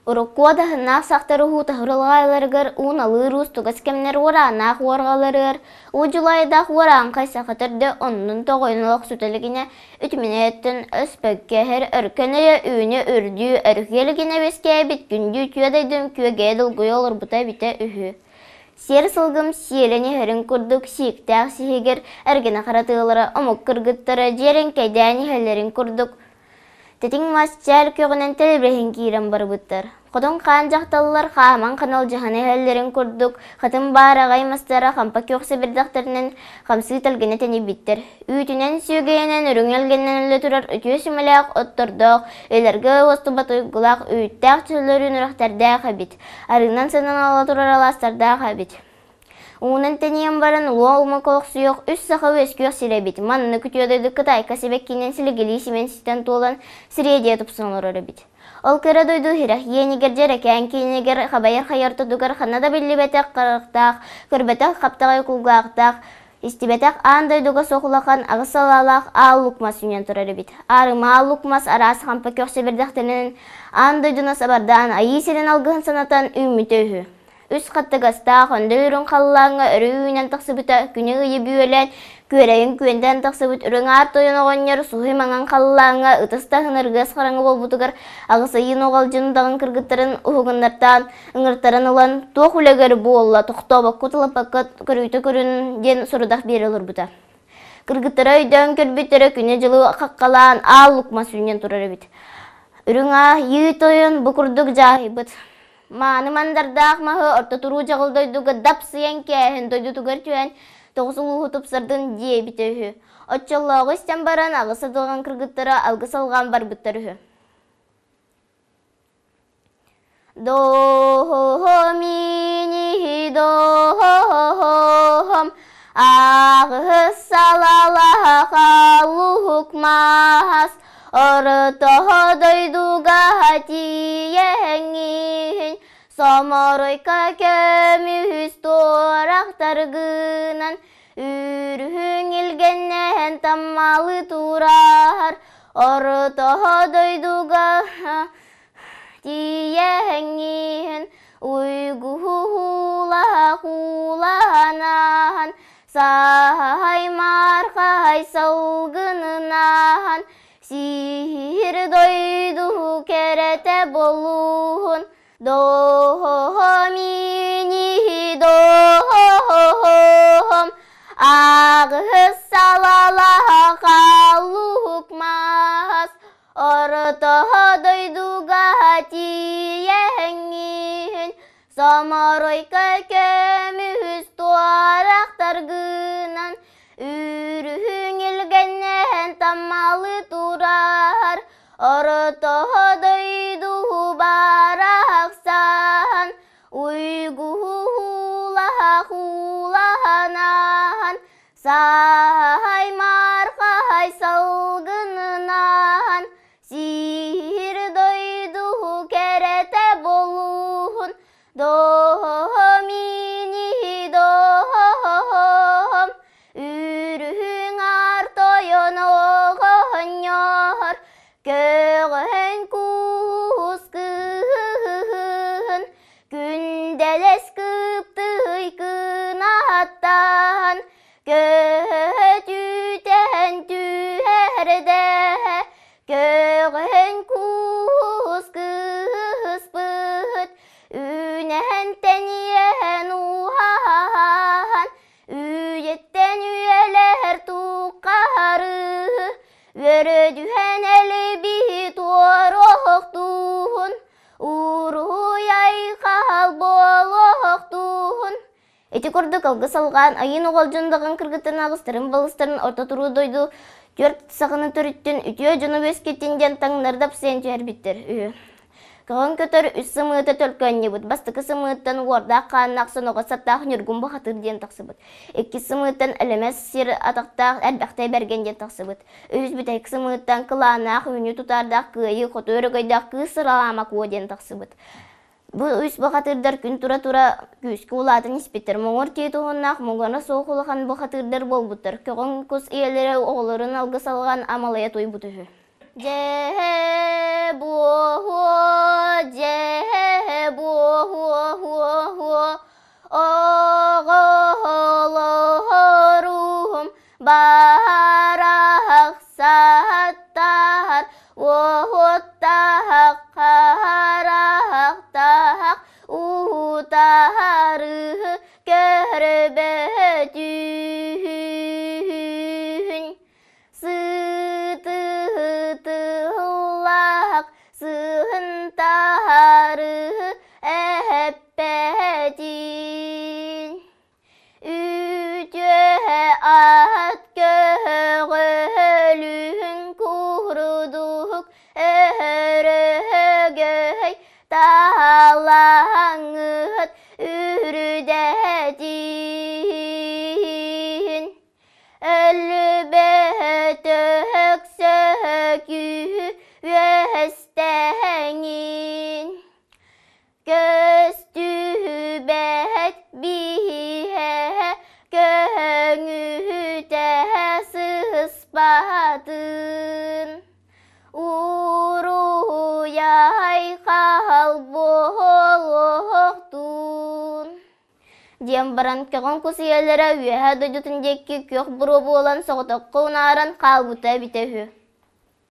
Урукку уодаһыннаах сахтар уһуутаһар улаҕайларыгар ууналыыр уустугас кэмнэр уорааннаах уорҕаларыгар уу дьулайдаах уорааҥхай саха төрдө оннун тоҕойун олохсута илигинэ үтүмэнэ өттүн өспөккө иһэр өркөн өйө үүнү үрдүү өрүһүйэ илигинэ үөскээбит күндү үтүө дойдум күөгэйэ долгуйа олорбута эбитэ үһү. Сиэр сылгым сиэлэн иһэрин курдук сииктээх сиһигэр эргинэ хара тыалара омук кыргыттара дьиэрэҥкэйдээн иһэллэрин курдук Тэтиҥ мас чээл күөҕүнэн тэлибирэһин киирэн барбыттар. Хотун хаан дьахталлар хааман ханалдьыһан иһэллэрин курдук, хатын баараҕай мастара хампа күөх сэбирдэхтэринэн хамсыы тэлгэнэ тэнийбиттэр. Үүтүнэн, сүөгэйинэн, үрүҥ элгэннэн үлэ турар үтүө сүмэлээх оттордоох, өлөргө уостубат уйгулаах үүттээх чөллөрүүн үрэхтэрдээх эбит. Арыынан сыаналана турар алаастардаах эбит. Уунан тэнийэн баран улуу омук олохсуйуох үс саха үөскүөх сирэ эбит. Манна күтүө дойду Кытайка сибэккинэн силигилии симэн ситэн туолан сириэдийэ тупсан олорор эбит. Ол кыра дойду иһирэх иэнигэр дьэрэкээн киинигэр хабайар хайар тутугар ханна да биллибэтэх харахтаах, көрбөтөх хаптаҕай кулгаахтаах, истибэтэх аан дойдуга суох улахан аҕыс салаалаах аал лук мас үүнэн турар эбит. Аарыма аал лук мас араас хампа көх сэбирдэхтэнэн аан дойдуну сабардаан айыы сирин алгыһын санатан үүммүтэ үһү. Үс хаттыгастаах өндөл үрүҥ халлааҥҥа өрүү үүнэн тахсыбыта күнү-ыйы бүөлээн, күөрэйин күөнтээн тахсыбыт үрүҥ аар тойон оҕонньор суһуй маҥан халлааҥҥа ытыс таһын ыргыас хараҥа буолбутугар аҕыс ыйын уҕалдьын удаҕын кыргыттарын уһугуннартаан, ыҥыртаран ылан, туох үлэгэр буолла, тохтообокко тылаппакка көрүүтэ көрүн диэн сорудах биэрэ олорбута. Кыргыттара өйдөөн көрбүттэрэ күнү-дьылы хаххалаан аал лукма сүүнньэн турар эбит. Үрүҥ аа тойон бу курдук дьааһыйбыт. Мааны мандардаах маһы орто туруу дьаҕыл дойдуга дапсыйан кээһин дойдутугар түһэн тоҕус улууһу тупсардын диэбитэ үһү. Оччолооҕу истэн баран аҕыс адылҕан кыргыттара алгыс алҕаан барбыттар үһү. До-ми-ни до-хом аҕыс салалаха луһук маас Оротоһо дойдуга тиийэҥҥин, Соморойко көмүс туорахтаргынан Үрүҥ илгэннээн таммалы турар Оротоһо дойдуга тиийэҥҥин, Уйгуһуулаах-ууланаан Саһай-маархай салгынынаан Сиир дойду кэрэтэ болуһун Доһомини доһом Аҕыс салалаха халлук мас Орто дойдуга тиийэҥҥин Соморойко көмүс туорахтаргынан Үрүҥ илгэннээн таммалы турар Орто дойду барахсан Уйгуһуулаах-ууланаан Саһай-мархай салгынынаан Сиир дойду кэрэтэ болуһун Доһомини доһом Үрүҥ аар тойон оҕонньор Көҕөн куус кыһын Күндэлэс кыптый кынаттан Көтүтэн түһэрдэ Көҕөн куус кыыспыт Үүнэн тэнийэн ууһаан Үйэттэн үйэлэр туххары Үөрөдүһэн элбии туоруохтуун Уруй-айхал буолуохтуун Ити курдук алгыс алҕаан, айыын оҕолдьун даҕан кыргыттан аҕыстарын балыстарын орто туруу дойду түөрт саҕаны төрүттүн үтүө дьону үөскэттин диэн таҥнары дапсыйан түһэрбиттэр үһү. Көҕөн көтөр үс сымыыта төлкөнньүбүт. Бастакы сымыыттан уордаах хааннаах соноҕос саптаах ньургун бухатыыр диэн тахсыбыт. Иккис сымыыттан элэмэс сир атахтаах элбэхтэй бэргэн диэн тахсыбыт. Үһүс бүтэһик сымыыттан кылааннаах үүнүү тутаардаах кыайыы хоту өрөгөйдөөх кыыс сыралаама куо диэн тахсыбыт. Бу үс бухатыырдар күн тура-тура күүскэ улаатан испиттэр. Муҥур тиит уһуннаах, муҥура суох улахан бухатыырдар буолбуттар. Көҕөн кус ийэлэрэ оҕолорун алгыс алҕаан амалыйа туйбут үһү. Дьэ буоһуо дьэ. Таалаҥҥыт үрдэтин, Өлбөтөх сөкү үөстэҥин, Көстүбэт биһэ көҥүтэ сыспатын, Уруйай хаал буолуохтун диэн баран көҕөн кус ийэлэрэ үөһэ дойдутун диэки күөх буруо буолан соҕотоххо унааран хаалбыта эбитэ үһү.